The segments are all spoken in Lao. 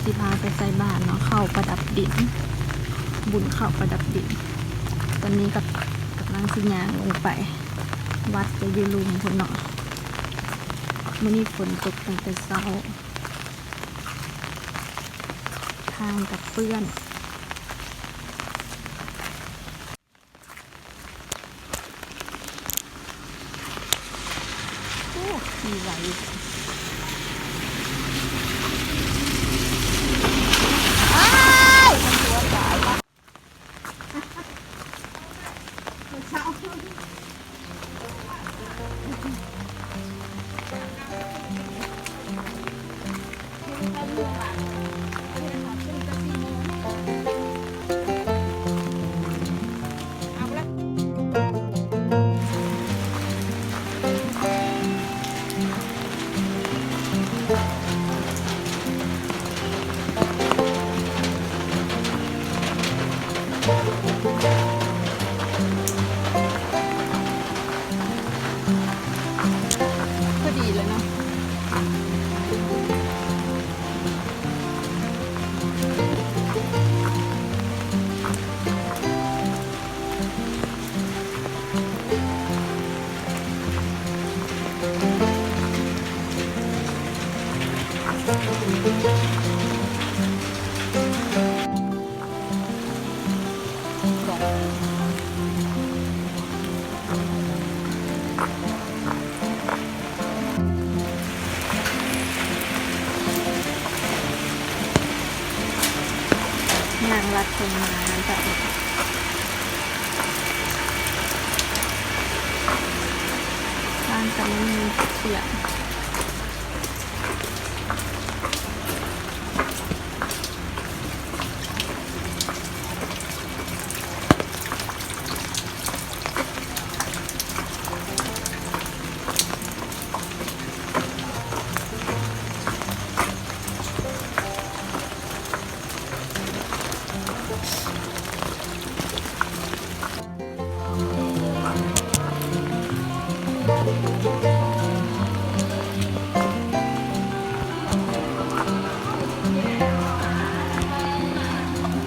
ຊິພາໄປໃສ່ບາດເນາະ ເຂົ້າປະດັບດິນ ບຸນເຂົ້າປະດັບດິນ. ຕອນນີ້ກໍກຳລັງຊິຍ່າງລົງໄປ ວັດກໍຢູ່ລຸ່ມພຸ້ນເນາະ. ມື້ນີ້ຝົນຕົກຕັ້ງແຕ່ເຊົ້າ ທາງກໍເປື້ອນ. ໂອ້ ຂີ່ໄວຢູ່. ອ້າຍ ມັນຕົວຕາຍລະ. ພໍດີແລ້ວເນາະ. ຍ່າງລັດທົ່ງນານັ້ນໄປ ທາງກໍມີສຽງ.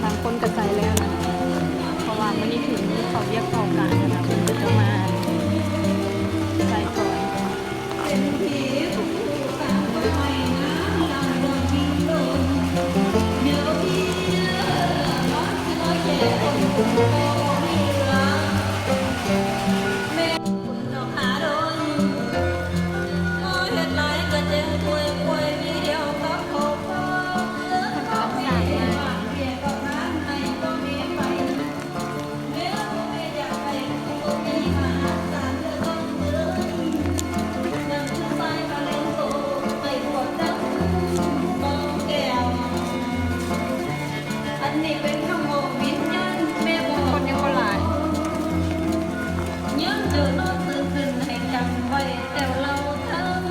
ບາງຄົນກໍໃສ່ແລ້ວນະ ເພາະວ່າມື້ນີ້ເພິ່ນມີເຂົ້າວຽກເຂົ້າການນະ ເພິ່ນກໍຈະມາໃສ່ກ່ອນ. ອັນນີ້ເປັນຄຳເວົ້າວິນຍານແມ່ບອກ ຄົນຍັງບໍ່ຫຼາຍ ຍາມເຈົ້ານອນຕື່ນຂຶ້ນໃຫ້ຈຳໄວ້ແຕ່ວເລົ່າທຳ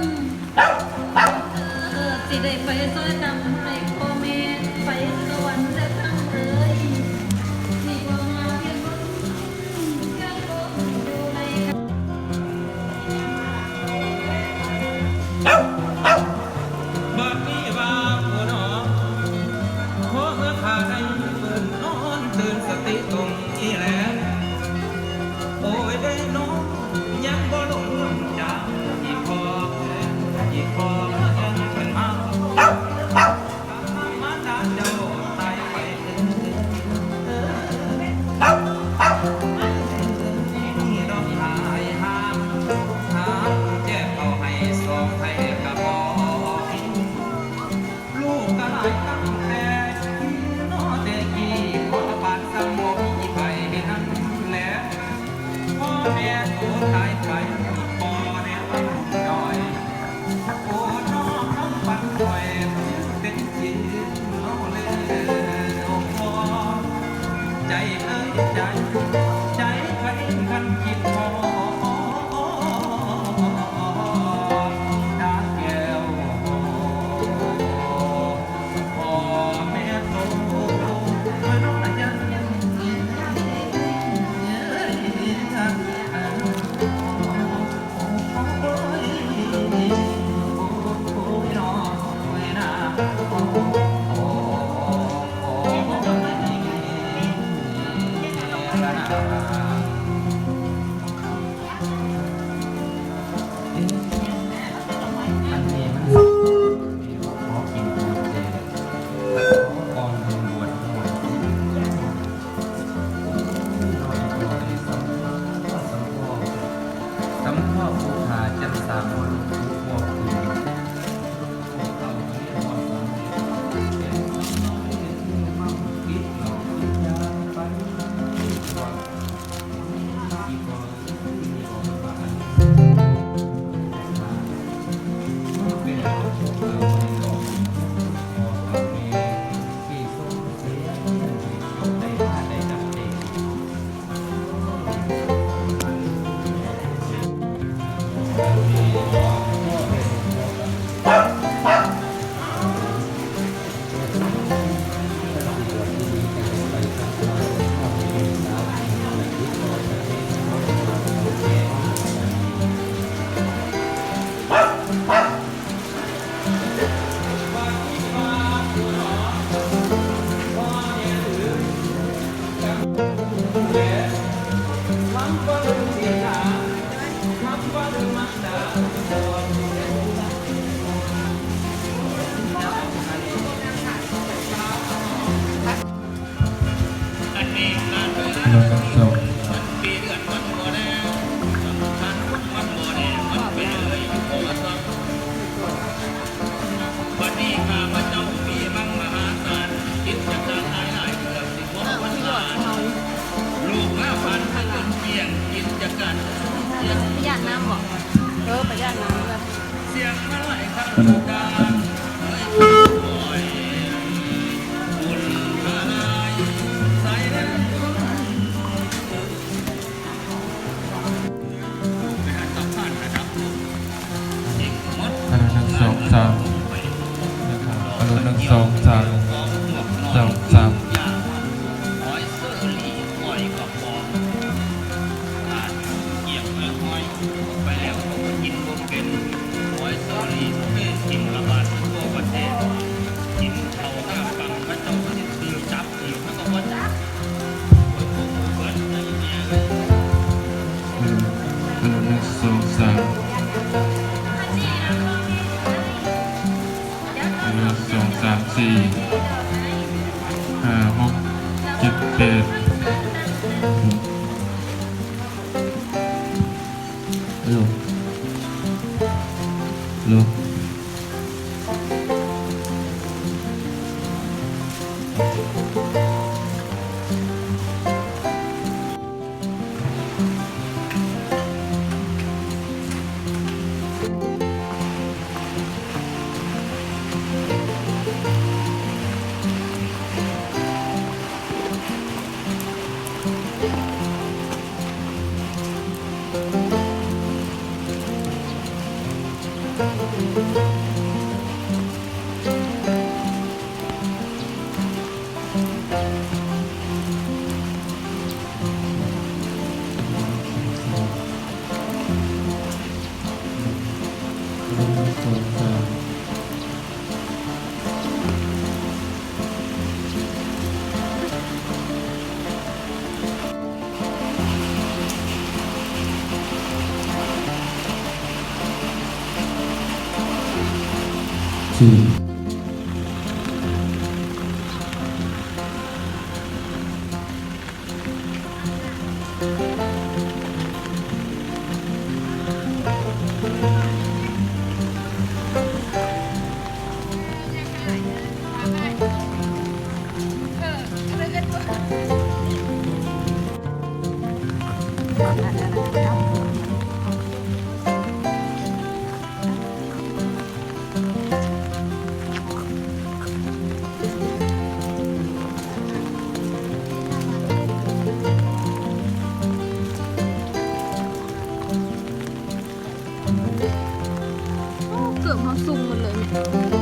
ເອີ ຊິໄດ້ໄປຊ່ອຍທຳໃຫ້ພໍ່ແມ່ໄປສະຫວັນແລ້ວທຳເອີຍ ຊິບໍ່ມາພຽງຄົນ ບາດນີ້ວ່າຜູ້ນ້ອງ ຂໍເຮືອຂ້າໄດ້ຟື້ນນອນ ຕື່ນສະຕິຕົງນີ້ແລະ ໂອ້ຍເດ້ນ້ອງ ຍັງບໍ່ລົງຈາກ ອີກພໍ ອີກພໍຍັງຂຶ້ນມາ ມາຕາເຈົ້າຕາຍໄປ ເອີ ເອີ ເອີ ດອກຫາຍຫາງ ຫາແກ້ວເອົາໃຫ້ສອງໃຫ້ກະບອກ ລູກກະຫຼາຍຕັ້ງແຕ່ ເນາະແຕ່ກີ້ ພໍ່ປານຊ້ຳບໍ່ມີໃຜນັ້ນແຫຼະ ພໍ່ແມ່ໂຕຕາຍໄປ ພໍ່ແນມນ້ອຍ ໂອ້ ນ້ອງນຳປັນຂ້ອຍເປັນຈິງເອົາແລ້ວ ໃຈເອີຍໃຈ ໃຈໃຜຄັນຄິດພໍ ດາແກ້ວ ຂໍ ອະລຸນ ໜຶ່ງ ສອງ ສາມ ອະລຸນ ໜຶ່ງ ສອງ ສາມ ສອງ ສາມ. ອະລຸນ ໜຶ່ງ ສອງ ສາມ ອະລຸນ ໜຶ່ງ ສອງ ສາມ ສີ່ ຫ້າ ຫົກ ເຈັດ ແປດ. ອາໂຫຼ ອາໂຫຼ. ໂອ້ ເກີບເຮົາຊຸ່ງໝົດເລີຍ.